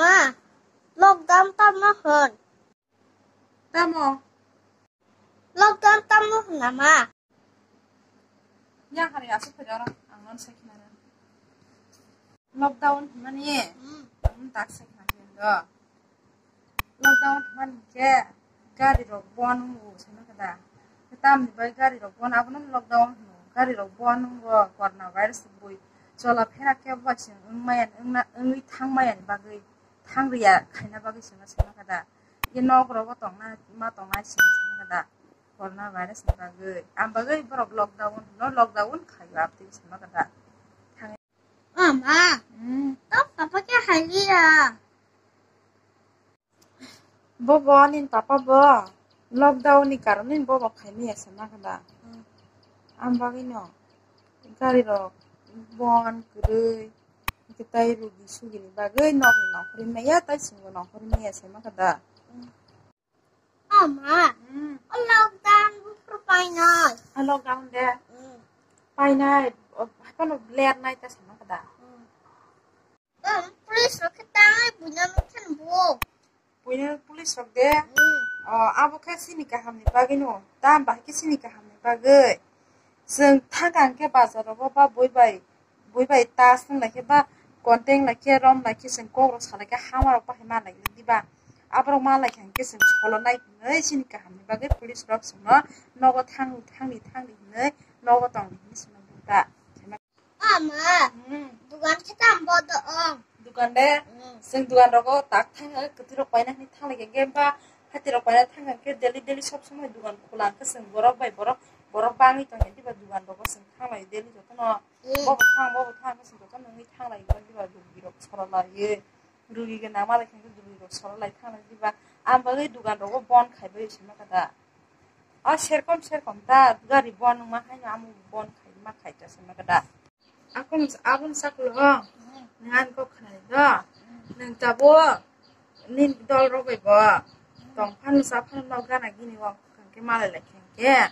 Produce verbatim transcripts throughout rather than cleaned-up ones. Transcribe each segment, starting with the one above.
Ma, lockdown tamo hwn? Tamo? Lockdown tamo hwn ama? Yang hari asuk phai oro, ang non sai khna. Lockdown mani? Hmm. Hmm, tak sai khna do. Lockdown hwnmani khe gari rok bon wngo, saimaka da? Tamni bai gari rok bon, abono lockdown hwno. Gari rok bon wngo, corona virus bui chola phera khe bai se wngmaya, wngna, wngwi thangmaya ni bagwi, thangriya khaina bagwi se ma saimaka da? Ye nok rogo tongna, ma tongnai se saimaka da? Corona virus ni bagwi, am bagwi borok lockdown hwno, lockdown khaio abtwi saimaka da? Ama, hmm, to papa khe haliya. Bobo, nini papa bo lockdown ni karon nini bobo khaimaya se nang da. Hmm. Am bagwi no gari rok bon kwrwi, hwnkhe tai rugi sugi ni bagwi nok ni nongkhorwi maya, tai singo nongkhorwi maya se nang da. Hmm. Ama, hmm, o lockdown buphuru painai. A lockdown de? Hmm. Painai, o, haphano ler nai ta se nang da. Hmm. Police rok khe tangwi buino nukha bo. Buino police rok de? Hmm. O, abo khe chini kaham ni bagwi no. Tam bahai khe chini kaham ni bagwi. Chwng thangkha hwnkhe bazar rogo ba bui bai, bui bai ta swng lai khe ba content lai khe rom lai khe chwng kok rok sa lai khe hama rok bahai ma lai diba? Aborok ma lai kha hwnkhe chwng solo nai hinwi chini kaham ni bagwi police rok chwngno nogo thang, thangni, thangni hinwi nogo tongni hinwi chwngno buta. Ama, hmm, dugan khe tamo bodo ong? Dugan de? Hmm. Chwng dugan rogo tak thang, kwtwi rok paina hinwi thang lai khe ba hati rok paina thang khe daily daily sob somoi dugan khula hwnkhe chwng borok bai borok, borok bangwi tongya diba dugan rogo chwng thang lai daily jotono. Hmm. Bobo thang, bobo thang hwnkhe chwng jotono wngwi thang lai diba rugi rok sora lai. Rugi gwnang ma lai khe rugi rok sora lai thang lai diba. Am bagwi dugan rogo bon khai bai se ma kha da. O serkom serkom ta gari bon wngma haino amo bon khai ma khai ta se ma kha da. Akon, aboni saklo, hmm, nang ani kok khnai do. Hmm. Nang tabo, nini dol rok bai bo. Hmm. Tong phano sa phano no gana gini o khe malai lai khe.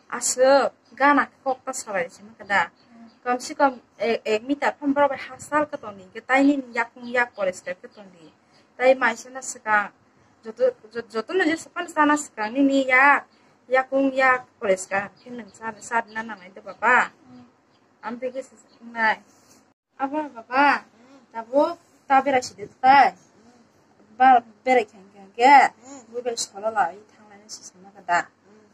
Aswk gana khe kok ta salai se ma kha da. Hmm. Kom se kom ek, ek meter phano borok bai hasal khe tong di, hwnkhe tai nini yakung yak poriskar khe tong di. Tai maisana swkang, joto, joto, jotono jesa phano chana swkang nini yak, yakung yak poriskar khe nwng cha, cha rwna nangnai do baba. Hmm. Amtwi khe se wngnai. Abo baba, hmm, tabuk ta berai sidi tai. Hmm. Ba berai khe hwnkhe, hmm, bui bai solo lai thanglai se sama kha da. Hmm.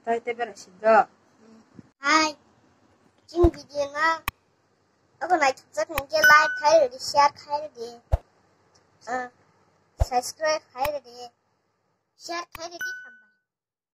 Tai te berai sido. Hmm. Hai. Chini video no abo naithokjak hwnkhe like khai rwdi, share khai rwdi. Ah, subscribe khai rwdi. Share khai rwdi.